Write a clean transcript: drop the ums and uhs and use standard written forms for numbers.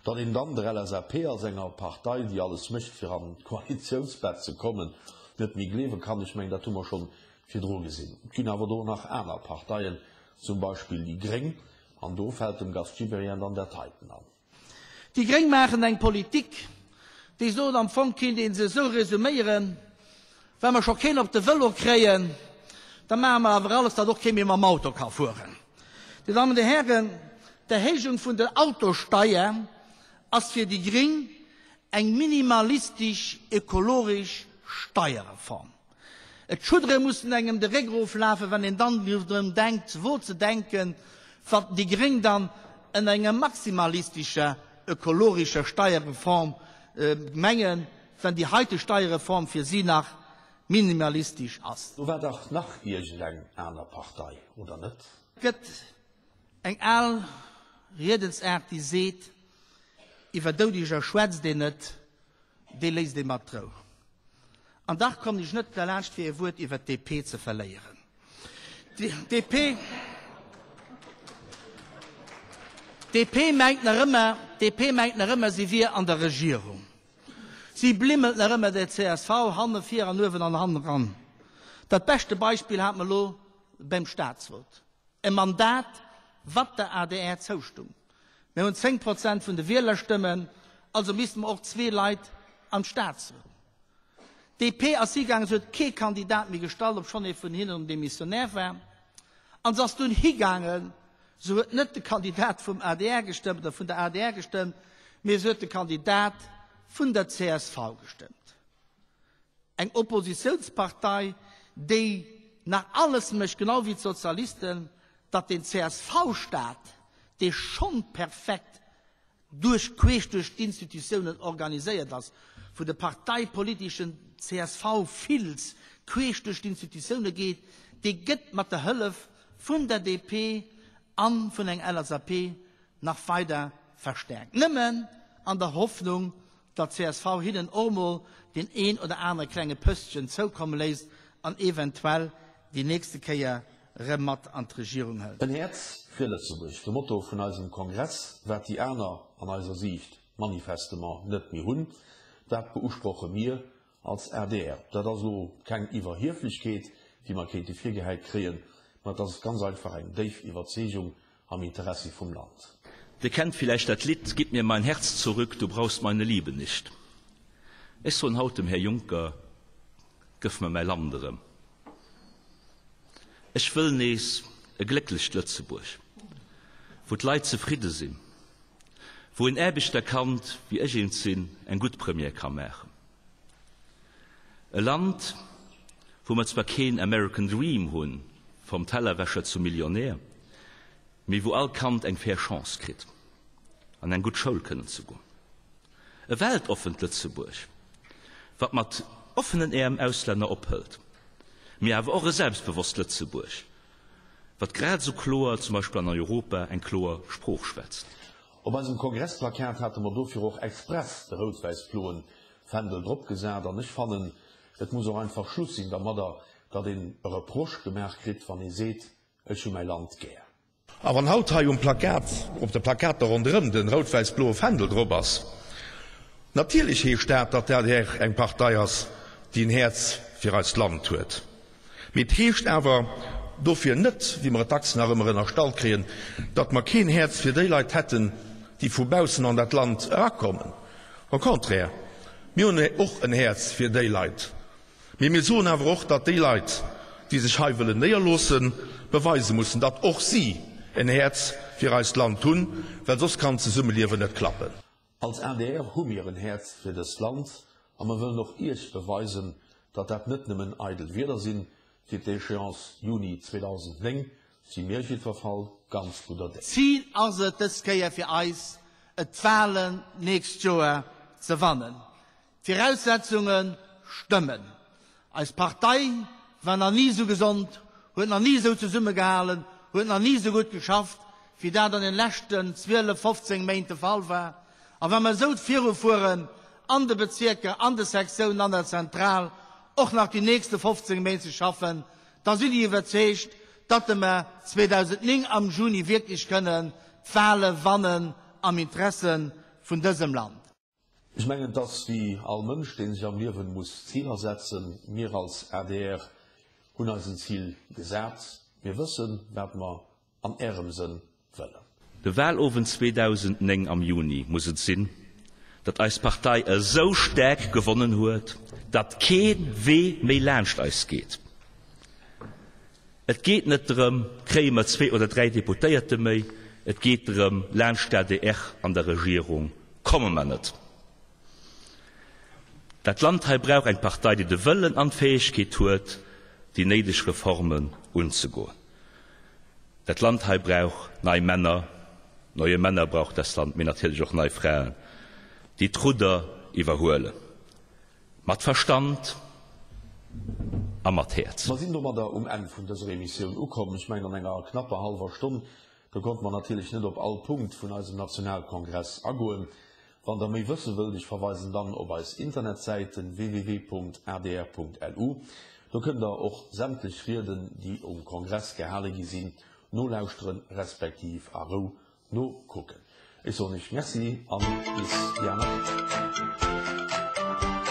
Datt een dann der LSAP als enger Partei, déi alles mécht fir an d'Koalitiounsbett ze kommen, net méi gleewe kann, ech mengen dat hu mer schonn virdru gesinn. Et ginn awer do nach aner Parteien, zum Beispill déi Gréng, an do fält dem Gast Gibéryen dann dat heiten an. Déi Gréng maachen eng Politik, déi sot, am Fong kéint ee se esou resuméieren, Wa mer scho keen op de Vëlo kréien, da maache mer awer alles, datt och kee méi mam Auto ka fueren. Dir Dammen, Dir Hären, d'Erhéijung vun der Autosteier ass fir déi Gréng eng minimalistesch ökologesch Steierreform. D'Schuddere mussen engem de Réck eroflafen, wann een dann drun denkt, wor ze denken, wat déi Gréng dann ënner enger maximalistescher ökologescher Steierreform mengen, wann déi heite Steierreform fir si nach minimalistesch ass. Do war dach nach iergend eng aner Partei, oder net? Et gëtt eng al Riedensaart, déi seet, Iwwer Doudeger schwätzt een net, déi léisst ee mat Rou. An dach kommen ech net derlaanscht fir ee Wuert iwwer d'DP ze verléieren. D'DP, d'DP mengt nach ëmmer, d'DP mengt nach ëmmer, si wier an der Regierung. Si blimmelt nach ëmmer der csv hanne vir an uewen an hannen eran. Dat beschte Beispill hat mer elo beim Statsrot. E Mandat, wat der adr zoustung. Mir hunn 10 Prozent vun de Wielerstëmmen, also misste mer och zwee Leit an d'Statsrot. D'DP ass higaangen, se huet kee Kandidat méi gestallt, obschonn ee vun hinnen Demissionär war, an se ass dunn higaangen, se huet net de Kandidat vum adr gestëmmt oder vun der adr gestëmmt, mee se huet de Kandidat vun der csv gestëmmt. Eng Oppositiounspartei, déi nach alles mécht, genau wéi d'Sozialisten, datt den CSV-Staat, dee schonn perfekt duerch queesch duerch d'Institutiounen organiséiert ass, wou de parteipoliteschen CSV-Filz queesch duerch d'Institutioune geet, dee gëtt mat der Hëllef vun der DP a vun eng LSAP nach weider verstäerkt. Nëmmen an der Hoffnung, datt csv hinnen och mol deen een oder anere klenge Pöstchen zoukomme léisst an eventuell déi nächste Kéier rëm mat an d'Regierung hëlt. En Häerz fir Lëtzebuerg, de Motto vun eisem Kongress, wat déi aner an eiser Siicht manifestement net méi hunn, dat beusproche mir als adr. Dat ass elo keng Iwwerhieflechkeet, déi mer kéinte virgehäit kréien, ma et ass ganz einfach eng déif Iwwerzeegung am Interessi vum Land. Dir kennt villäicht dat Lidd Gib mir mein Herz zurück, du brauchst meine Liebe nicht. Ech soen haut dem Här Juncker, Gëff mer mäi Land erëm. Ech wëll nees e glécklecht Lëtzebuerg, wou d'Leit zefridde sinn, wou en Aarbechterkand, wéi ech eent sinn, eng gutt Première ka maachen. E Land, wou mer zwar keen American Dream hunn, vom Tellerwäscher zum Millionär, mee wou all Kand eng fair Chance kritt, an eng gutt Schoul kënnen ze goen. E weltoffent Lëtzebuerg, wat mat offenen Äerm Auslänner ophëlt, mee awer och e selbstbewosst Lëtzebuerg, wat grad esou kloer, zum Beispill an Europa, eng kloer Sprooch schwätzt. Op eisem Kongressplakat hate mer dofir och express de rout-wäiss-bloen Fändel drop gesat an ech fannen, et muss och einfach Schluss sinn dermadder, datt een e Reproche gemaach kritt, wann ee seet, ech hu mäi Land gär. A wann haut hei um Plakat, op de Plakater ronderëm den rout-wäiss-bloe Fändel drop ass, natierlech heescht dat, datt d'ADR eng Partei ass, déi en Häerz fir eist Land huet. Mee et heescht awer dofir net, wéi mer et dacks nach ëmmer ënnerstallt kréien, datt mer keen Häerz fir déi Leit hätten, déi vu baussen an dat Land erakommen. Au contraire, mir hunn och en Häerz fir déi Leit. Mee mir soen awer och, datt déi Leit, déi sech hei wëllen néierloossen, beweise mussen, datt och si en Häerz fir eist Land hunn, well soss kann d'Zesummeliewen net klappen. Als adr hu mir en Häerz fir dëst Land a mer wëllen och Iech beweisen, datt dat net nëmmen eidel Wierder sinn. Fir d'Échéance Juni 2009 si mir jiddwer Fall ganz gudder Déng. Zil ass et dës Kéier fir eis, et d'Wahlen d'nächst Joer ze wannen. D'Viraussetzunge stëmmen. Eis Partei war nach ni esou gesond, huet nach ni esou zesummegehalen, huet nach ni esou gutt geschafft, wéi dat an den leschten 12, 15 Méint de Fall war. A wa mer esou virufueren an de Bezierker, an de Sektiounen, an der Zentral, och nach déi nächste 15 Méint ze schaffen, da sinn ech iwwerzeegt, datte mer 2009 am Juni wierklech kënnen d'Wahle wannen am Interesse. vun dësem Land. Ech mengen, et ass wéi all Mënsch, dee sech am Liewen muss Ziler setzen. Mir als adr hunn eis en Zil gesat. Mir wëssen, wat mer an Ärem Sënn wëllen. De Wahlowend 2009 am Juni muss et sinn, datt eis Partei esou staark gewonnen huet, datt kee Wee méi laanscht eis geet. Et geet net drëm, kréie mer zwee oder dräi Deputéierte méi, et geet drëm, laanscht d'ADR an der Regierung komme mer net. Dat Land hei brauch eng Partei, déi de Wëllen an d'Fäegkeet huet, déi néideg Reformen unzegoen. Dat Land hei brauch nei Männer, neue Männer braucht das Land, mee natierlech och nei Fraen, déi d'Rudder iwwerhuelen, mat Verstand a mat Häerz. Mer sinn domadder um Enn vun dëser Emissioun ukomm. Ech mengen, an enger knapper hallwer Stonn, do konnte mer natierlech net op all Punkt vun eisem Nationalkongress agoen. Wann der méi wësse wëllt, ech verweisen dann op eis Internetsäiten www.adr.lu. Do kënnt der och sämtlech Rieden, déi um Kongress gehale gi sinn, nolauschteren, respektiv a Rou nokucken. Ech soen iech Merci an bis déi aner Kéier.